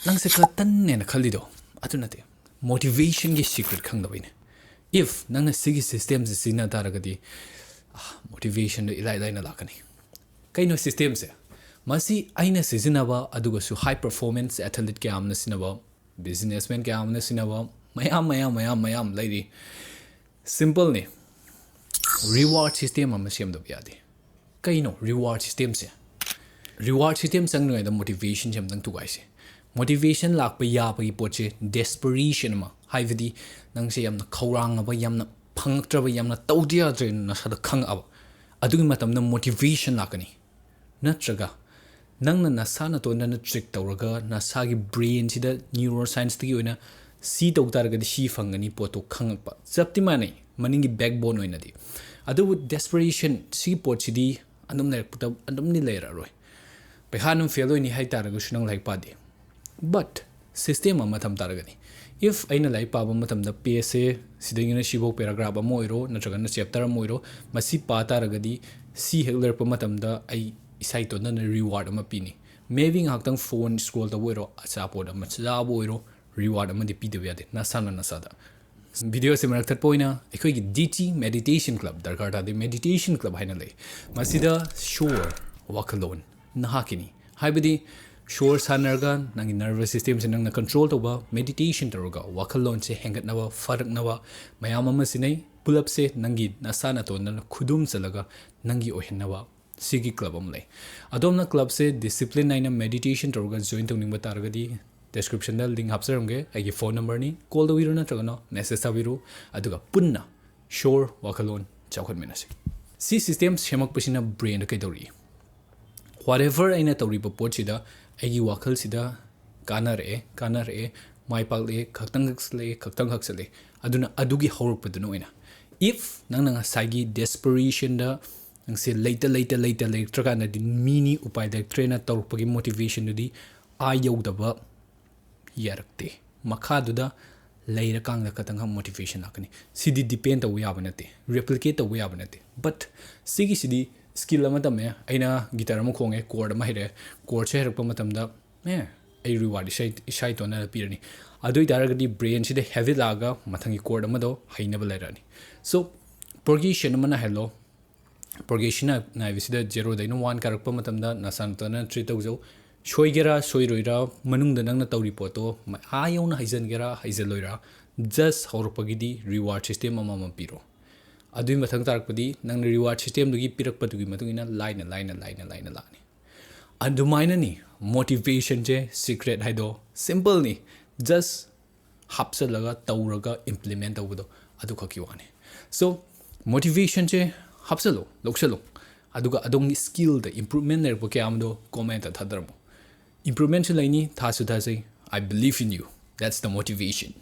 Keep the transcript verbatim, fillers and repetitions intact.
ꯅꯪꯁꯦ ꯈꯔ ꯇꯟꯅꯦꯅ ꯈꯜꯂꯤꯗꯣ ꯑꯗꯨ ꯅꯠꯇꯦ, ꯃꯣꯇꯤꯚꯦꯁꯟꯒꯤ ꯁꯤꯀ꯭ꯔꯦꯠ ꯈꯪꯗꯕꯩꯅꯦ꯫ If ꯅꯪꯅ ꯁꯤꯒꯤ ꯁꯤꯁꯇꯦꯝꯁꯦ ꯁꯤꯖꯤꯟꯅ ꯇꯥꯔꯒꯗꯤ ꯃꯣꯇꯤꯚꯦꯁꯟꯗꯣ ꯏꯂꯥꯏ ꯂꯥꯏꯅ ꯂꯥꯛꯀꯅꯤ꯫ ꯀꯩꯅꯣ ꯁꯤꯁꯇꯦꯝꯁꯦ? ꯃꯁꯤ ꯑꯩꯅ ꯁꯤꯖꯤꯟꯅꯕ, ꯑꯗꯨꯒꯁꯨ ꯍꯥꯏ ꯄꯔꯐꯣꯔꯃꯦꯟꯁ ꯑꯦꯊꯂꯤꯠ ꯀꯌꯥ ꯑꯃꯅ ꯁꯤꯖꯤꯟꯅꯕ, ꯕꯤꯖꯤꯅꯦꯁꯃꯦꯟ ꯀꯌꯥ ꯑꯃꯅ ꯁꯤꯖꯤꯟꯅꯕ, ꯃꯌꯥꯝ ꯃꯌꯥꯝ ꯃꯌꯥꯝ ꯃꯌꯥꯝ ꯂꯩꯔꯤ꯫ ꯁꯤꯝꯄꯜꯅꯤ, ꯔꯤꯋꯥꯔꯗ ꯁꯤꯁꯇꯦꯝ ꯑꯃ ꯁꯦꯝꯗꯕ ꯌꯥꯗꯦ꯫ ꯀꯩꯅꯣ ꯔꯤꯋꯥꯔꯗ ꯁꯤꯁꯇꯦꯝꯁꯦ? ꯔꯤꯋꯥꯔꯗ ꯁꯤꯁꯇꯦꯝ ꯆꯪꯗ꯭ꯔꯤꯉꯩꯗ ꯃꯣꯇꯤꯚꯦꯁꯟꯁꯦ ꯑꯃꯇꯪ ꯊꯨꯒꯥꯏꯁꯦ꯫ ꯃꯣꯇꯤꯚꯦꯁꯟ ꯂꯥꯛꯄ ꯌꯥꯕꯒꯤ ꯄꯣꯠꯁꯦ ꯗꯦꯁꯄꯔꯦꯁꯟ ꯑꯃ, ꯍꯥꯏꯕꯗꯤ ꯅꯪꯁꯦ ꯌꯥꯝꯅ ꯈꯧꯔꯥꯡꯉꯕ, ꯌꯥꯝꯅ ꯐꯪꯉꯛꯇ꯭ꯔꯕ, ꯌꯥꯝꯅ ꯇꯧꯗ ꯌꯥꯗ꯭ꯔꯦꯅ ꯅꯁꯥꯗ ꯈꯪꯉꯛꯑꯕ, ꯑꯗꯨꯒꯤ ꯃꯇꯝꯗ ꯃꯣꯇꯤꯚꯦꯁꯟ ꯂꯥꯛꯀꯅꯤ꯫ ꯅꯠꯇ꯭ꯔꯒ ꯅꯪꯅ ꯅꯁꯥ ꯅꯇꯣꯟꯗꯅ ꯇ꯭ꯔꯤꯛ ꯇꯧꯔꯒ ꯅꯁꯥꯒꯤ ꯕ꯭ꯔꯦꯟꯁꯤꯗ ꯅ꯭ꯌꯨꯔꯣ ꯁꯥꯏꯟꯁꯇꯒꯤ ꯑꯣꯏꯅ ꯁꯤ ꯇꯧ ꯇꯥꯔꯒꯗꯤ ꯁꯤ ꯐꯪꯒꯅꯤ ꯄꯣꯠꯇꯣ ꯈꯪꯉꯛꯄ, ꯆꯞꯇꯤ ꯃꯥꯟꯅꯩ ꯃꯅꯤꯡꯒꯤ ꯕꯦꯛꯕꯣꯟ ꯑꯣꯏꯅꯗꯤ꯫ ꯑꯗꯨꯕꯨ ꯗꯦꯁꯄꯔꯦꯁꯟ ꯁꯤꯒꯤ ꯄꯣꯠꯁꯤꯗꯤ ꯑꯗꯨꯝ ꯂꯩꯔꯛꯄꯗ ꯑꯗꯨꯝꯗꯤ ꯂꯩꯔꯛꯑꯔꯣꯏ꯫ ꯄꯩꯈꯥ ꯑꯗꯨꯝ ꯐꯦꯜ ꯑꯣꯏꯅꯤ ꯍꯥꯏ ꯇꯥꯔꯒꯁꯨ ꯅꯪ ꯂꯥꯏꯔꯤꯛ ꯄꯥꯗꯦ꯫ ꯕꯠ ꯁꯤꯁꯇꯦꯝ ꯑꯃ ꯊꯝ ꯇꯥꯔꯒꯗꯤ, ꯏꯐ ꯑꯩꯅ ꯂꯥꯏꯔꯤꯛ ꯄꯥꯕ ꯃꯇꯝꯗ ꯄꯦꯖꯁꯦ ꯁꯤꯗꯒꯤꯅ ꯁꯤꯐꯧ ꯄꯦꯔꯥꯒ꯭ꯔꯥꯐ ꯑꯃ ꯑꯣꯏꯔꯣ ꯅꯠꯇ꯭ꯔꯒꯅ ꯆꯦꯞꯇꯔ ꯑꯃ ꯑꯣꯏꯔꯣ, ꯃꯁꯤ ꯄꯥ ꯇꯥꯔꯒꯗꯤ ꯁꯤ ꯍꯦꯛ ꯂꯩꯔꯛꯄ ꯃꯇꯝꯗ ꯑꯩ ꯏꯁꯥ ꯏꯇꯣꯟꯇꯅ ꯔꯤꯋꯥꯔꯗ ꯑꯃ ꯄꯤꯅꯤ꯫ ꯃꯦꯕꯤ ꯉꯥꯏꯍꯥꯛꯇꯪ ꯐꯣꯟ ꯁ꯭ꯀ꯭ꯔꯣꯜ ꯇꯧꯕ ꯑꯣꯏꯔꯣ, ꯑꯆꯥꯄꯣꯠ ꯑꯃ ꯆꯥꯕ ꯑꯣꯏꯔꯣ, ꯔꯤꯋꯥꯔꯗ ꯑꯃꯗꯤ ꯄꯤꯗꯕ ꯌꯥꯗꯦ ꯅꯁꯥꯅ ꯅꯁꯥꯗ꯫ ꯚꯤꯗꯤꯑꯣꯁꯦ ꯃꯔꯛ ꯊꯠꯄ ꯑꯣꯏꯅ ꯑꯩꯈꯣꯏꯒꯤ ꯗꯤ ꯇꯤ ꯃꯦꯗꯤꯇꯦꯁꯟ ꯀ꯭ꯂꯕ, ꯗꯔꯀꯥꯔ ꯇꯥꯗꯦ, ꯃꯦꯗꯤꯇꯦꯁꯟ ꯀ꯭ꯂꯕ ꯍꯥꯏꯅ ꯂꯩ꯫ ꯃꯁꯤꯗ ꯁꯣꯔ ꯋꯥꯈꯜꯂꯣꯟ ꯅꯍꯥꯛꯀꯤꯅꯤ꯫ ꯍꯥꯏꯕꯗꯤ ꯁꯣꯔ ꯁꯥꯟꯅꯔꯒ ꯅꯪꯒꯤ ꯅꯔꯚꯁ ꯁꯤꯁꯇꯦꯝꯁꯦ ꯅꯪꯅ ꯀꯟꯇ꯭ꯔꯣꯜ ꯇꯧꯕ, ꯃꯦꯗꯤꯇꯦꯁꯟ ꯇꯧꯔꯒ ꯋꯥꯈꯜꯂꯣꯟꯁꯦ ꯍꯦꯟꯒꯠꯅꯕ, ꯐꯔꯛꯅꯕ ꯃꯌꯥꯝ ꯑꯃ ꯁꯤꯟꯅꯩ꯫ ꯄꯨꯂꯞꯁꯦ ꯅꯪꯒꯤ ꯅꯁꯥ ꯅꯇꯣꯟꯗꯅ ꯈꯨꯗꯨꯝ ꯆꯜꯂꯒ ꯅꯪꯒꯤ ꯑꯣꯏꯍꯟꯅꯕ ꯁꯤꯒꯤ ꯀ꯭ꯂꯕ ꯑꯃ ꯂꯩ꯫ ꯑꯗꯣꯝꯅ ꯀ꯭ꯂꯕꯁꯦ ꯗꯤꯁꯤꯄ꯭ꯂꯤꯟ ꯅꯥꯏꯅ ꯃꯦꯗꯤꯇꯦꯁꯟ ꯇꯧꯔꯒ ꯖꯣꯏꯟ ꯇꯧꯅꯤꯡꯕ ꯇꯥꯔꯒꯗꯤ ꯗꯤꯁꯀ꯭ꯔꯤꯞꯁꯟꯗ ꯂꯤꯡ ꯍꯥꯞꯆꯔꯝꯒꯦ, ꯑꯩꯒꯤ ꯐꯣꯟ ꯅꯝꯕꯔꯅꯤ, ꯀꯣꯜ ꯇꯧꯕꯤꯔꯣ ꯅꯠꯇ꯭ꯔꯒꯅ ꯃꯦꯁꯦꯖ ꯊꯥꯕꯤꯔꯣ, ꯑꯗꯨꯒ ꯄꯨꯟꯅ ꯁꯣꯔ ꯋꯥꯈꯜꯂꯣꯟ ꯆꯥꯎꯈꯠꯃꯤꯟꯅꯁꯤ꯫ ꯁꯤ ꯁꯤꯁꯇꯦꯝ ꯁꯦꯝꯃꯛꯄꯁꯤꯅ ꯕ꯭ꯔꯦꯟꯗ ꯀꯩꯗꯧꯔꯤ? ꯋꯥꯠꯑꯦꯚꯔ ꯑꯩꯅ ꯇꯧꯔꯤꯕ ꯄꯣꯠꯁꯤꯗ ꯑꯩꯒꯤ ꯋꯥꯈꯜꯁꯤꯗ ꯀꯥꯟꯅꯔꯛꯑꯦ, ꯀꯥꯟꯅꯔꯛꯑꯦ, ꯃꯥꯏ ꯄꯥꯛꯂꯛꯑꯦ, ꯈꯛꯇꯪ ꯈꯛ ꯆꯠꯂꯛꯑꯦ, ꯈꯛꯇꯪ ꯈꯛ ꯆꯠꯂꯛꯑꯦ꯫ ꯑꯗꯨꯅ ꯑꯗꯨꯒꯤ ꯍꯧꯔꯛꯄꯗꯨꯅ ꯑꯣꯏꯅ, ꯏꯐ ꯅꯪꯅ ꯉꯁꯥꯏꯒꯤ ꯗꯦꯁꯄꯔꯦꯁꯟꯗ ꯅꯪꯁꯦ ꯂꯩꯇ ꯂꯩꯇ ꯂꯩꯇ ꯂꯩꯔꯛꯇ꯭ꯔꯀꯥꯟꯗꯗꯤ ꯃꯤꯅꯤ ꯎꯄꯥꯏ ꯂꯩꯔꯛꯇ꯭ꯔꯦꯅ ꯇꯧꯔꯛꯄꯒꯤ ꯃꯣꯇꯤꯚꯦꯁꯟꯗꯨꯗꯤ ꯑꯥ ꯌꯧꯗꯕ ꯌꯥꯔꯛꯇꯦ꯫ ꯃꯈꯥꯗꯨꯗ ꯂꯩꯔꯀꯥꯟꯗ ꯈꯛꯇꯪ ꯃꯣꯇꯤꯚꯦꯁꯟ ꯂꯥꯛꯀꯅꯤ꯫ ꯁꯤꯗꯤ ꯗꯤꯄꯦꯟ ꯇꯧꯕ ꯌꯥꯕ ꯅꯠꯇꯦ, ꯔꯦꯄ꯭ꯂꯤꯀꯦꯠ ꯇꯧꯕ ꯌꯥꯕ ꯅꯠꯇꯦ꯫ ꯕꯠ ꯁꯤꯒꯤꯁꯤꯗꯤ ꯁ꯭ꯀꯤꯜ ꯑꯃ ꯇꯝꯃꯦ, ꯑꯩꯅ ꯒꯤꯇꯔ ꯑꯃ ꯈꯣꯡꯉꯦ, ꯀꯣꯔꯗ ꯑꯃ ꯍꯩꯔꯛꯑꯦ, ꯀꯣꯔꯗꯁꯦ ꯍꯩꯔꯛꯄ ꯃꯇꯝꯗ ꯑꯦ ꯑꯩ ꯔꯤꯋꯥꯔꯗ ꯏꯁꯥ ꯏꯁꯥ ꯏꯇꯣꯟꯅ ꯄꯤꯔꯅꯤ꯫ ꯑꯗꯨ ꯑꯣꯏꯇꯥꯔꯒꯗꯤ ꯕ꯭ꯔꯦꯟꯁꯤꯗ ꯍꯦꯕꯤꯠ ꯂꯥꯛꯑꯒ ꯃꯊꯪꯒꯤ ꯀꯣꯔꯠ ꯑꯃꯗꯣ ꯍꯩꯅꯕ ꯂꯩꯔꯛꯑꯅꯤ꯫ ꯁꯣ ꯄ꯭ꯔꯣꯒ꯭ꯔꯦꯁꯟ ꯑꯃ ꯅꯥꯏꯍꯜꯂꯣ꯫ ꯄ꯭ꯔꯣꯒ꯭ꯔꯦꯁꯟ ꯅꯥꯏꯕꯁꯤꯗ ꯖꯦꯔꯣꯗꯩꯅ ꯋꯥꯟ ꯀꯥꯔꯛꯄ ꯃꯇꯝꯗ ꯅꯁꯥ ꯅꯇꯣꯟꯅ ꯇ꯭ꯔꯤꯠ ꯇꯧꯖꯧ꯫ ꯁꯣꯏꯒꯦꯔꯥ ꯁꯣꯏꯔꯣꯏꯔꯥ, ꯃꯅꯨꯡꯗ ꯅꯪꯅ ꯇꯧꯔꯤ ꯄꯣꯠꯇꯣ ꯑꯥ ꯌꯧꯅ ꯍꯩꯖꯟꯒꯦꯔꯥ ꯍꯩꯖꯜꯂꯣꯏꯔꯥ, ꯖꯁ ꯍꯧꯔꯛꯄꯒꯤꯗꯤ ꯔꯤꯋꯥꯔꯗ ꯁꯤꯁꯇꯦꯝ ꯑꯃꯃꯝ ꯄꯤꯔꯣ꯫ ꯑꯗꯨꯒꯤ ꯃꯊꯪ ꯇꯥꯔꯛꯄꯗꯤ ꯅꯪꯅ ꯔꯤꯋꯥꯔꯗ ꯁꯤꯁꯇꯦꯝꯗꯨꯒꯤ ꯄꯤꯔꯛꯄꯗꯨꯒꯤ ꯃꯇꯨꯡ ꯏꯟꯅ ꯂꯥꯏꯅ ꯂꯥꯏꯅ ꯂꯥꯏꯅ ꯂꯥꯏꯅ ꯂꯥꯛꯑꯅꯤ꯫ ꯑꯗꯨꯃꯥꯏꯅꯅꯤ ꯃꯣꯇꯤꯚꯦꯁꯟꯁꯦ ꯁꯤꯀ꯭ꯔꯦꯠ ꯍꯥꯏꯗꯣ꯫ ꯁꯤꯝꯄꯜꯅꯤ꯫ ꯖꯁ ꯍꯥꯞꯆꯜꯂꯒ ꯇꯧꯔꯒ ꯏꯝꯄ꯭ꯂꯤꯃꯦꯟ ꯇꯧꯕꯗꯣ ꯑꯗꯨꯈꯛꯀꯤ ꯋꯥꯅꯤ꯫ ꯁꯣ ꯃꯣꯇꯤꯚꯦꯁꯟꯁꯦ ꯍꯥꯞꯆꯜꯂꯣ, ꯂꯧꯁꯜꯂꯣ, ꯑꯗꯨꯒ ꯑꯗꯣꯝꯒꯤ ꯁ꯭ꯀꯤꯜꯗ ꯏꯝꯄ꯭ꯔꯨꯚꯃꯦꯟ ꯂꯩꯔꯛꯄ ꯀꯌꯥ ꯑꯃꯗꯣ ꯀꯣꯃꯦꯟꯇ ꯊꯥꯗꯔꯝꯃꯣ꯫ ꯏꯝꯄ꯭ꯔꯨꯚꯃꯦꯟꯁꯨ ꯂꯩꯅꯤ, ꯊꯥꯁꯨ ꯊꯥꯖꯩ꯫ I believe in you. That's the motivation.